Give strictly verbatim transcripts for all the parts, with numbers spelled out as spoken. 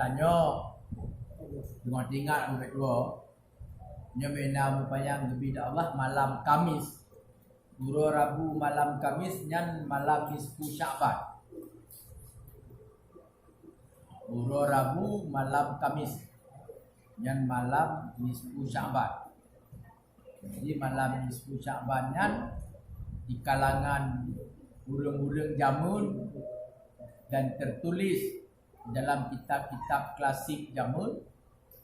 Tanyoe teungoh teuingat ubak dua, nyoe bina meupanyang geubi Allah malam Kamis. Uroe Rabu malam Kamis nyan malam nisfu Sya'ban. Uroe Rabu malam Kamis nyan malam nisfu Sya'ban. Jadi malam nisfu Sya'ban nyan di kalangan ureuëng-ureuëng jameun dan tertulis dalam kitab-kitab klasik jameun,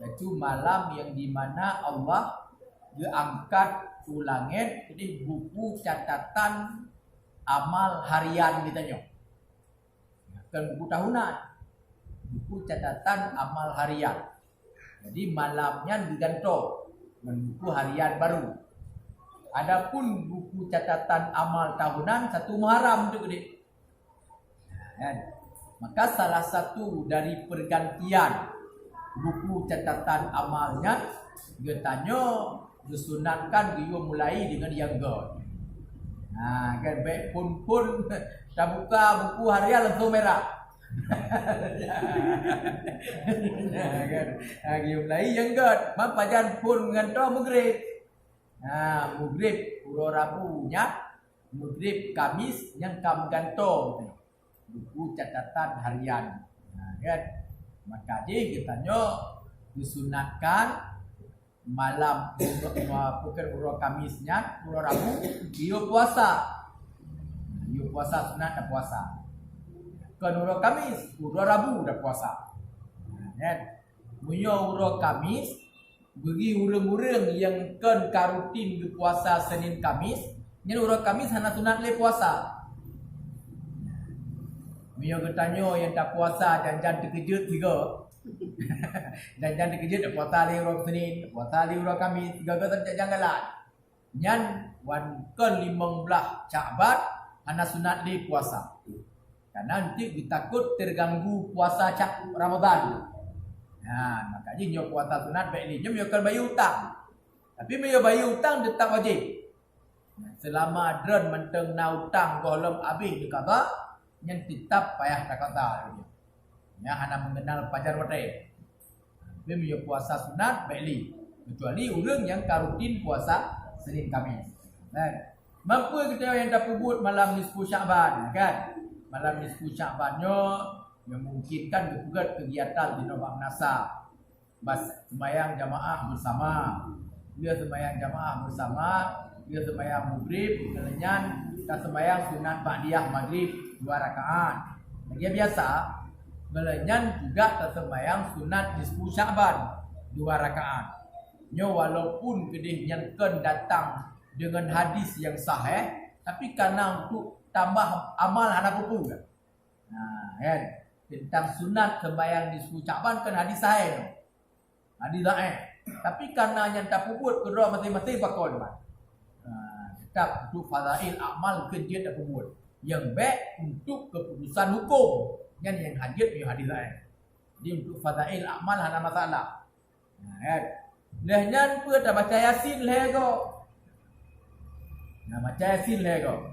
yaitu malam yang di mana Allah geuangkat u langét keudeh buku catatan amal harian geutanyoe. Bukan buku tahunan, buku catatan amal harian. Jadi malam nyan geugantoe ngon buku harian baru. Adapun buku catatan amal tahunan satu Muharram tu geude. Kan? Maka salah satu dari pergantian buku catatan amal nyan, geutanyoe geusunatkan geuyue mulai dengan yang göt. Ha, kan, baik phon-phon tabuka buku harian langsung merah. Ha, kan? Ha, geuyue mulai yang göt. Man pajan phon ngon toh Maghrib. Ha, Maghrib uroe Rabu nyan, Maghrib Kamis nyang ka meugantoe buku catatan harian. Ha, kan? Maka jih geutanyoe geusunatkan malam, bukan uroe Kamis nyan, uroe Rabu, geuyue puasa. Geuyue puasa sunat dan puasa. Kon uroe Kamis, uroe Rabu dah puasa. Ha, kan? Meunyoe uroe Kamis, bagi ureuëng-ureuëng nyang kon ka rutin geupuasa Senin Kamis, nyan uroe Kamis hana sunat lé puasa. Meunyoe geutanyoe nyang tapuasa jan-jan teukeujot sigoe. Jan-jan teukeujot tapuasa lé uroe Senin, tapuasa lé uroe Kamis, sigoe-goe sabe jak janggalan. Nyan wan kon limong blaih Sya'ban hana sunat lé puasa. Karena nanti geutakot terganggu puasa cap Ramadan. Nah, maka jih nyoe puasa sunat baik lé. Nyoe meunyoe kon bayeue utang. Tapi meunyoe bayeue utang tetap wajib. Selama droen mantong na utang gohlom habéh diqada, nyan tetap payah taqada. Nyan hana mengenal pajar watée. Tapi meunyoe puasa sunat, baik lé. Kecuali ureuëng nyang ka rutin puasa Senin Kamis. Kan? Mampu kita yang tapeubuet malam nisfu Sya'ban, kan? Malam nisfu Sya'ban nyoe yang memungkinkan geupeugét kegiatan di rumah menasa. Bas, sembahyang jamaah bersama. Dia sembahyang jamaah bersama, dia sembahyang Maghrib, kemudian kita sembahyang sunat ba'diyah Maghrib dua rakaat. Lagi biasa, kemudian juga kita sembahyang sunat nisfu Sya'ban dua rakaat. Nyoe walaupun keudeh nyan kon datang dengan hadis yang sahih, tapi karena untuk tambah amal hana peue-peue. Nah, kan? Tentang sunat sembahyang nisfu Sya'ban kan hadis sahih tu. Hadis dhaif. Tapi karena nyang tapeubuet keudroe maséng-maséng pakon, Mat. Nah, tetap untuk fadail amal keu jeuet tapeubuet. Yang baik untuk keputusan hukum. Nyan yang hajat nyoe hadis dhaif. Jadi untuk fadail amal hana masalah. Nah, kan? Lheueh nyan peue tabaca Yasin lhée goe. Nah, baca Yasin lhée goe.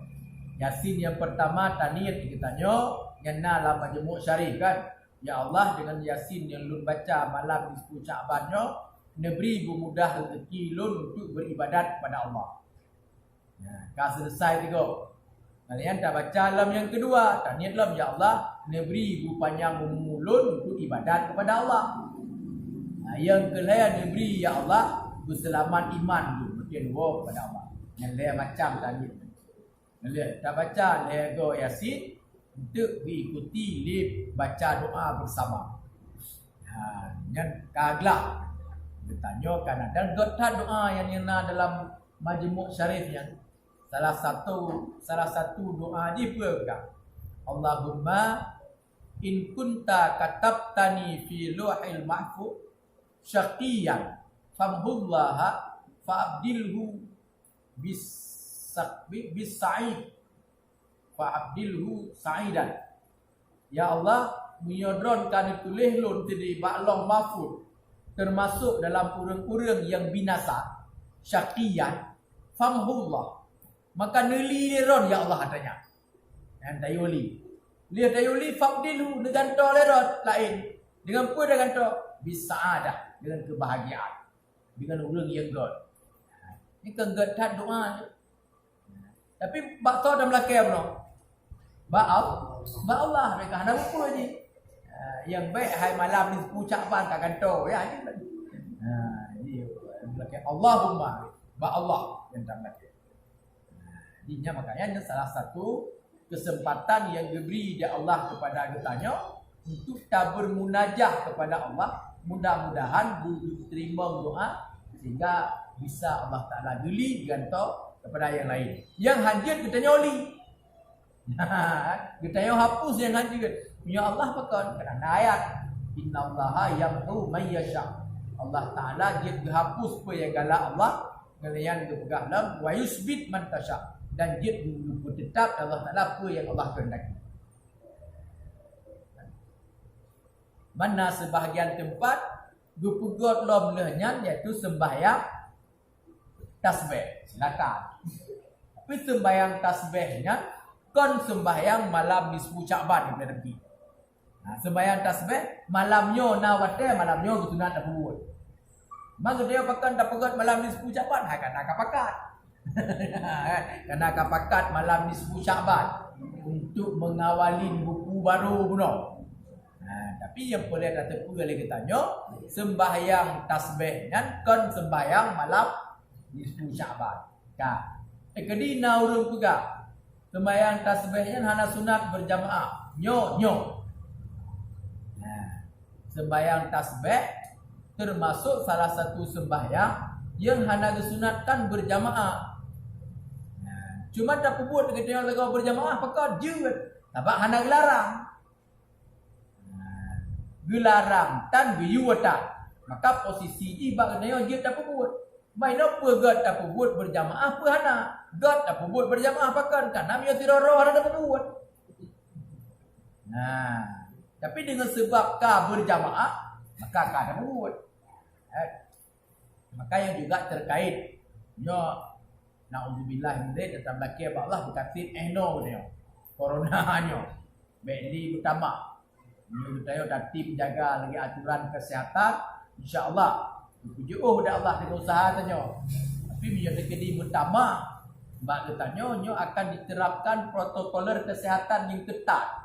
Yasin yang pertama taniet di geutanyoe, nyan na lam Majmu' Syarif kan. Ya Allah, dengan Yasin yang lôn baca malam nisfu Sya'ban nyoe, neubri beumudah rezeki lôn untuk beribadat kepada Allah. Nah, ka selesai tiga. Kalian tabaca lam yang kedua, taniet lam, "Ya Allah, neubri beupanyang umu lôn untuk ibadat kepada Allah." Nah, yang kelhée neubri, "Ya Allah, beuseulamat iman lôn, mungkin woe kepada Allah." Yang lhée macam taniet. Lhée tabaca lhée goe Yasin untuk diikuti lé baca doa bersama. Ha, nyan ka glah. Geutanyoe kana dan göt that doa yang, yang na dalam Majmu' Syarif nyan. Salah satu, salah satu doa jih peue ka? "Allahumma in kunta katabtani fi lauhil mahfuz syaqiyan famhullaha fa'abdilhu bis, bi-, bis sa'id." Fa'abdilhu sa'idan. Ya Allah, meunyoe droen ka neutuléh lôn teudeh bak Lauh Mahfuz, teumasok dalam ureuëng-ureuëng nyang binasa, syaqiyan, famhullah. Maka neuli lé droen, ya Allah, katanya. Nyang tayue li. Lheueh tayue li, fa'abdilhu, neugantoe lé droen laén. Dengan peue tagantoe? Bisa'adah, dengan kebahagiaan. Dengan ureuëng nyang gét. Nyoe kan gét that doa. Tapi bak soe tameulakée bunoe? Bak Allah. Bak Allah, mereka hana lupa ji. Ha, nyang bék hai malam nisfu Sya'ban ka gantoe, ya, ji. Ha, ji, tameulakée Allahumma, bak Allah nyang tameulakée. Ha, jadi makanya ini salah satu kesempatan yang diberi oleh Allah kepada geutanyoe untuk tabermunajah kepada Allah. Mudah-mudahan diterima doa sehingga bisa Allah Taala geuli gantoe kepada yang lain. Yang hanjeuet geutanyoe li. Geutanyoe hapus yang hanjeuet. Ya Allah pakon, kerana ayat, "Innallaha yamhu may yasha." Allah Taala jeuet geuhapus peue yang galak Allah, ngon nyang geupeugah lom, "Wa yusbit man tasha." Dan jeuet geupeuteutap Allah Taala peue yang Allah kehendaki. Mana sebahagian tempat geupeugét lom lheueh nyan, yaitu sembahyang tasbih. Silakan. Tapi sembahyang tasbih nyan kon sembahyang malam nisfu Sya'ban, ibarat tadi. Nah, sembahyang tasbih malam nyoe na watée, malam nyoe geusunat tapeubuet. Maka dia pakon tapeugét malam nisfu Sya'ban, hai kana ka pakat. Kana ka pakat malam nisfu Sya'ban untuk mengawali buku baru bunoe. Nah, tapi yang boleh tateupeue lé geutanyoe, sembahyang tasbih nyan kon sembahyang malam nisfu Sya'ban. Ka. Eh, keudi na ureuëng peugah, sembahyang tasbih nyan hana sunat berjamaah. Nyoe, nyoe. Nah, sembahyang tasbih termasuk salah satu sembahyang yang hana disunatkan berjamaah. Nah, cuma tapeubuet geutanyoe lagoe berjamaah, pakon jeuet. Sabab hana geularang. Nah, geularang tan geuyue tan. Maka posisi jih bak geutanyoe jeuet tapeubuet. Bah inoe peue gét tapeubuet berjamaah, peue hana? Gét tapeubuet berjamaah pakon? Karena meunyoe sidroe-droe hana tapeubuet. Nah, tapi dengan sebab ka berjamaah, maka ka tapeubuet. Eh, maka yang juga terkait nyoe, naudzubillah, min dzalik, tameulakée bak Allah beukaseb eh noe nyoe. Corona nyoe. Bék lé meutamah. Meunyoe geutanyoe tatém jaga lagée aturan kesehatan, insya Allah, geupeujiôh lé Allah dengan usaha tanyoe. Tapi meunyoe teukeudi meutamah bak geutanyoe, nyoe akan diterapkan protokoler kesehatan yang ketat.